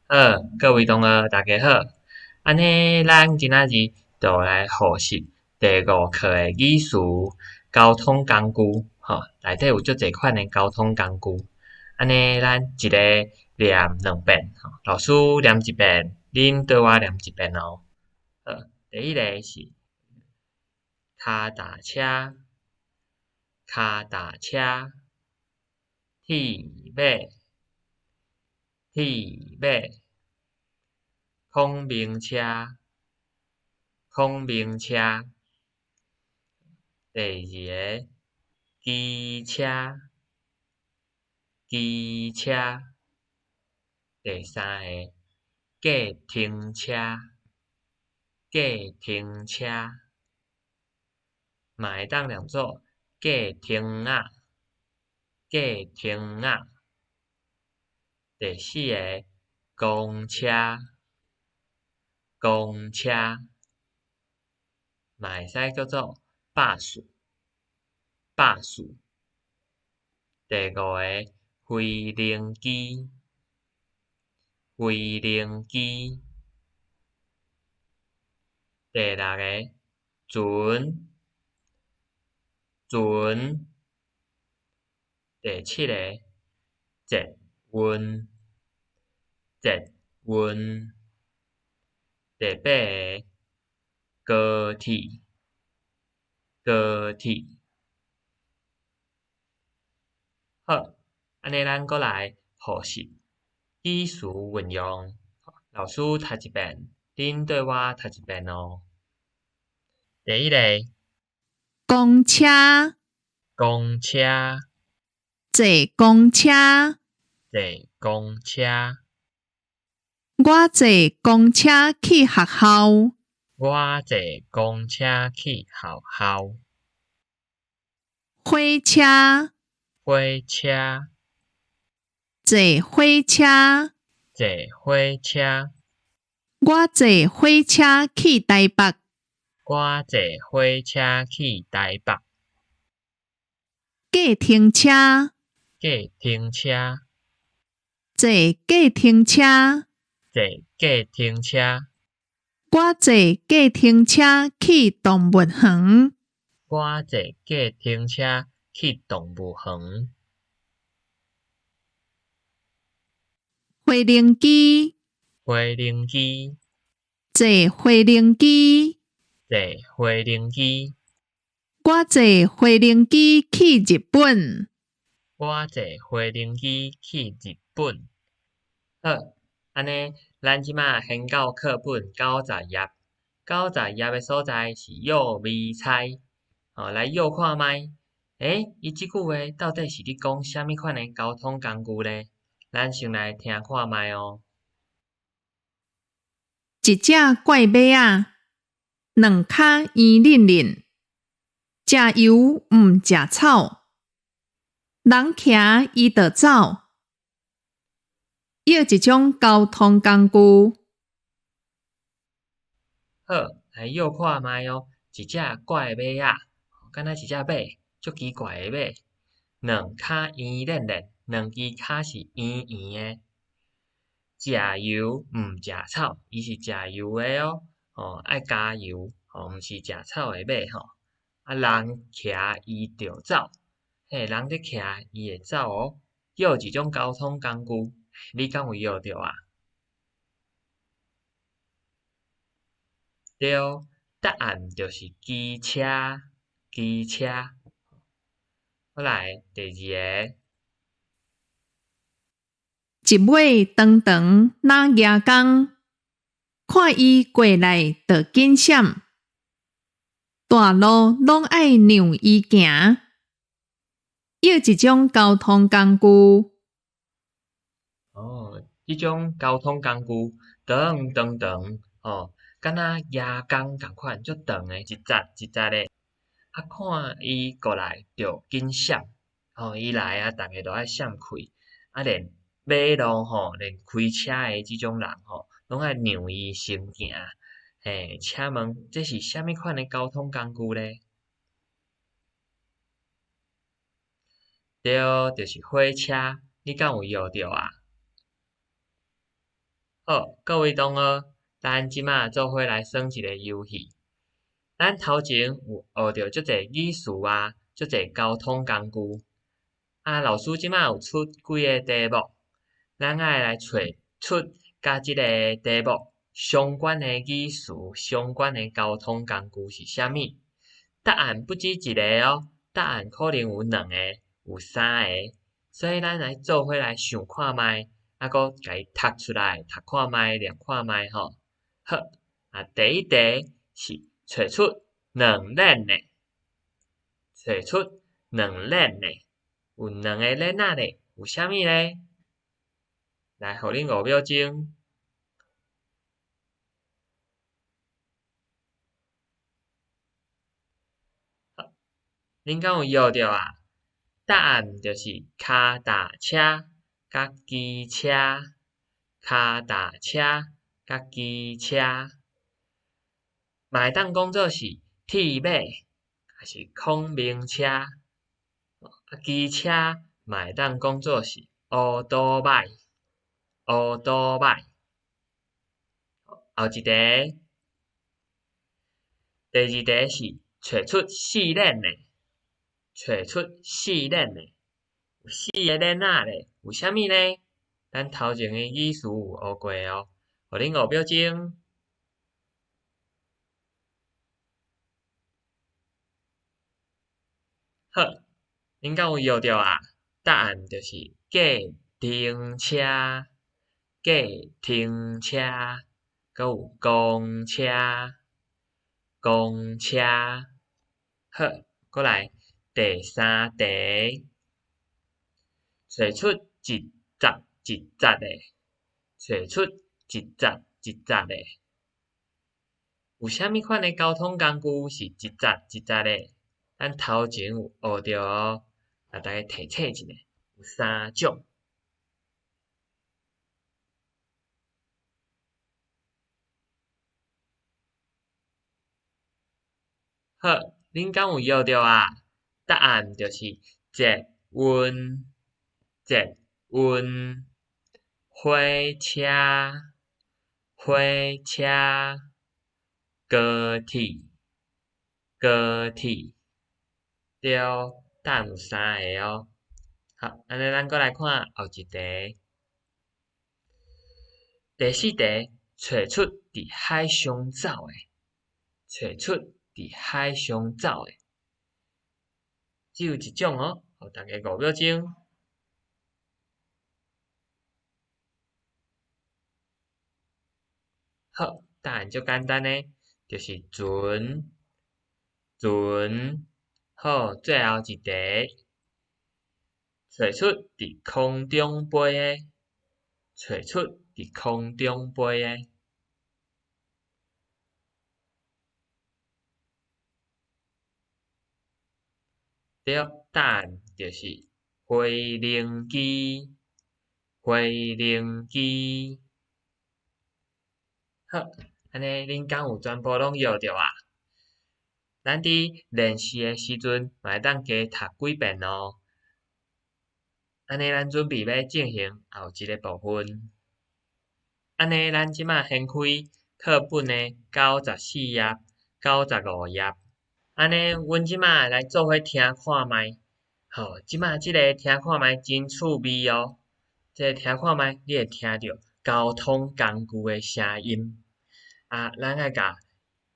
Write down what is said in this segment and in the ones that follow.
好，各位同學大家好。按呢，咱今仔日就來複習第五課的語詞交通工具，吼，內底有足濟款的交通工具。按呢，咱一个念兩遍，老師念一遍，恁綴我念一遍哦。好，第一个是跤踏車，跤踏車，鐵馬，鐵馬。孔明車，孔明車。第二个，機車，機車。第三个，計程車，計程車。嘛會當念做計程仔，計程仔。第四个，公車。公車嘛會使叫做巴士，巴士。第五个，飛行機，飛行機。第六个，船，船。第七个，捷運，捷運。第八个，高鐵，高鐵。好，按呢咱閣來複習語詞運用。老師讀一遍，恁綴我讀一遍哦。第一个，公車，公車，坐公車，坐公車。我坐公車去學校。我坐公車去學校。火車，火車，坐火車，坐火車。我坐火車去台北。我坐火車去台北。計程車，計程車，坐計程車。坐計程車。我坐計程車去動物園。我坐計程車去動物園。飛行機，飛行機，坐飛行機，坐飛行機。我坐飛行機去日本。我坐飛行機去日本。好，按呢，咱這馬掀到課本90頁，90頁的所在是幼咪猜，哦，來臆看覓。欸，伊這句話到底是咧講啥物款的交通工具呢？咱先來聽看覓哦。一隻怪馬仔，兩跤圓輪輪，食油毋食草，人騎伊就走。臆一種交通工具。好，來臆看覓哦。一隻怪馬仔，敢若一隻馬，足奇怪的馬。兩跤圓輪輪，兩支跤是圓圓的。食油毋食草，伊是食油的哦，哦，愛加油，哦，毋是食草的馬吼。啊，人騎伊就走，嘿，人咧騎伊會走哦。臆一種交通工具，你敢有臆著啊？對，答案就是機車，機車。好來，第二个。一尾長長若蜈蚣，看伊過來就緊閃，大路攏愛讓伊行。臆一種交通工具。哦，這種交通工具長長長，哦，敢若蜈蚣仝款，足長的，一節一節的。啊，看伊過來就緊閃，吼，伊來啊，逐家都愛閃開。啊，連馬路吼，連開車的這種人吼，攏愛讓伊先行。嘿，請問這是啥物款的交通工具咧？對，就是火車。你敢有臆著啊？好，各位同學，咱這馬做伙來耍一个遊戲。咱頭前有學著足濟語詞啊，足濟交通工具。啊，老師這馬有出幾个題目，咱愛來揣出佮這个題目相關的語詞、相關的交通工具是啥物？答案不止一个哦，答案可能有兩个、有三个，所以咱來做伙來想看覓，啊，閣共伊讀出來，讀看覓，念看覓吼。好，啊，第一題是揣出兩輪的，揣出兩輪的，有兩个輪仔咧，有啥物咧？來，予恁5秒鐘。恁敢有搖著啊？答案就是跤踏車佮機車，跤踏車佮機車，嘛會當講做是鐵馬，抑是孔明車。啊，機車嘛會當講做是烏多擺，烏多擺。後一題，第二題是揣出四輪的，揣出四輪的，有四个輪仔咧，有啥物呢？咱頭前的語詞有學過哦，予恁5秒鐘。好，恁敢有搖著啊？答案就是計程車，計程車，閣有公車，公車。好，閣來第三題，揣出一節一節的，揣出一節一節的，有啥物款的交通工具是一節一節的？咱頭前有學著哦，啊，大家提醒一下，有三種。好，恁敢有搖著啊？答案就是捷運、捷運、火車、火車、高鐵、高鐵。對，答案有三个哦。好，按呢咱閣來看後一題。第四題，揣出佇海上走的，揣出佇海上走的，只有一種哦，予大家5秒鐘。好，答案足簡單的，就是船，船。好，最後一題，揣出佇空中飛的，揣出佇空中飛的。對，答案就是飛行機，飛行機。好，按呢恁敢有全部攏搖著啊？咱佇練習的時陣，嘛會當加讀幾遍哦。按呢，咱準備欲進行後一个部分。按呢，咱這馬掀開課本的94頁、95頁。按呢，阮這馬來做伙聽看覓。好，這馬這个聽看覓真趣味哦。這个聽看覓，你會聽著交通工具的聲音。啊，咱愛共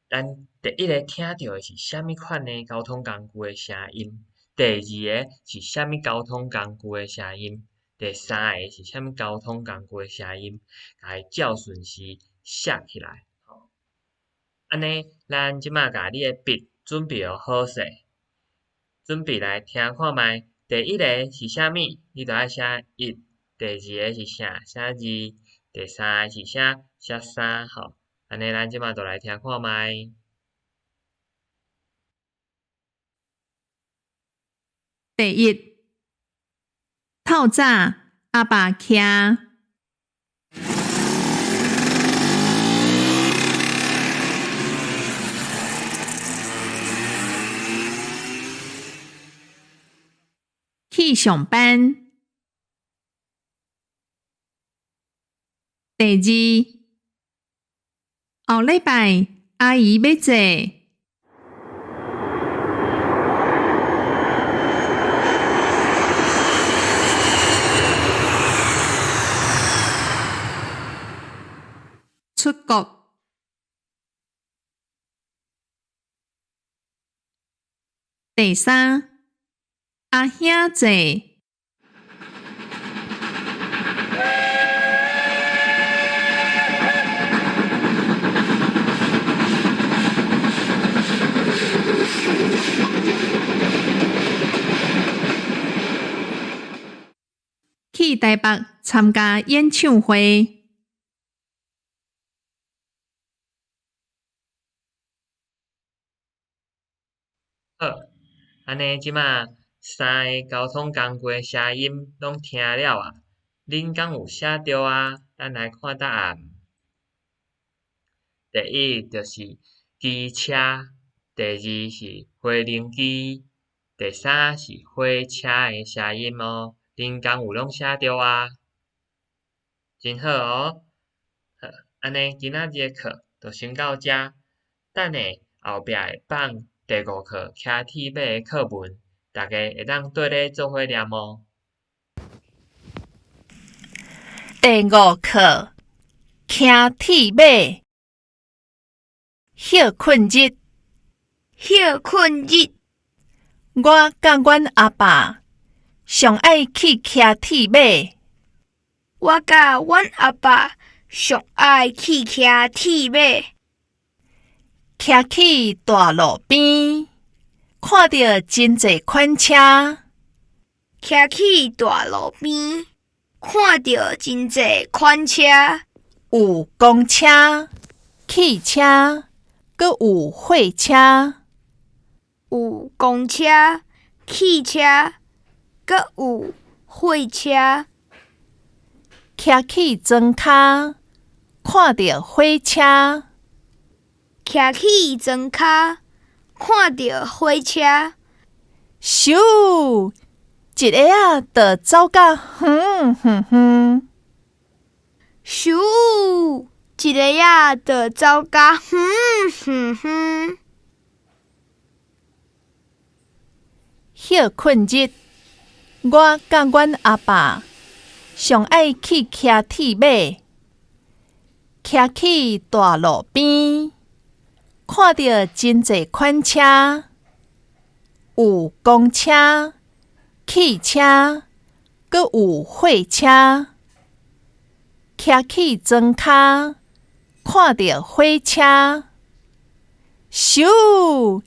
咱第一个聽著的是啥物款的交通工具的聲音？第二个是啥物交通工具的聲音？第三个是啥物交通工具的聲音？共伊照順序寫起來。按呢，咱這馬共你的筆準備好勢，準備來聽看覓。第一个是啥物？你就愛寫一。第二个是啥？寫二。第三个是啥？寫三。吼，按呢，咱這馬就來聽看覓。第一，透早阿爸騎去上班。第二，後禮拜阿姨欲坐出國。第三，阿兄坐去台北參加演唱會。好，按呢這馬三个交通工具的聲音攏聽了啊，恁敢有寫著啊？咱來看答案。第一就是機車，第二是飛行機，第三是火車的聲音哦。恁敢有攏寫著啊？真好哦。好，按呢今仔日的課就先到遮，等下後壁會放第五課騎鐵馬的課文，大家會當綴咧做伙念哦。第五課，騎鐵馬。歇睏日，歇睏日，我佮阮阿爸上愛去騎鐵馬。我佮阮阿爸上愛去騎鐵馬。騎去大路邊，看著真濟款車。騎去大路邊，看著真濟款車。有公車、汽車，閣有貨車。有公車、汽車，閣有貨車。騎去莊跤，看著火車。騎去莊跤，看著火車。咻！一下仔就走甲遠遠遠。咻！一下仔就走甲遠遠遠。歇睏日，我佮阮阿爸上愛去騎鐵馬，騎去大路邊，看著真濟款車，有公車、汽車，閣有貨車。騎去莊跤，看著火車。咻！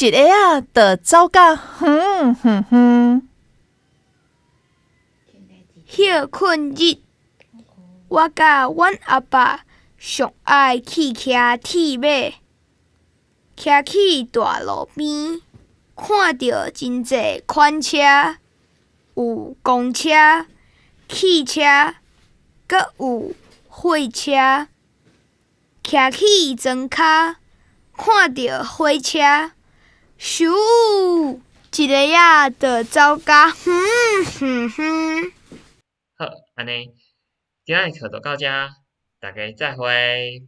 一下仔就走甲遠遠遠。歇睏日，我佮阮阿爸上愛去騎鐵馬，騎去大路邊，看著真濟款車，有公車、汽車，閣有貨車。騎去莊跤，看著火車，咻！一下仔就走甲遠遠遠。好，按呢，今仔日課就到遮，大家再會。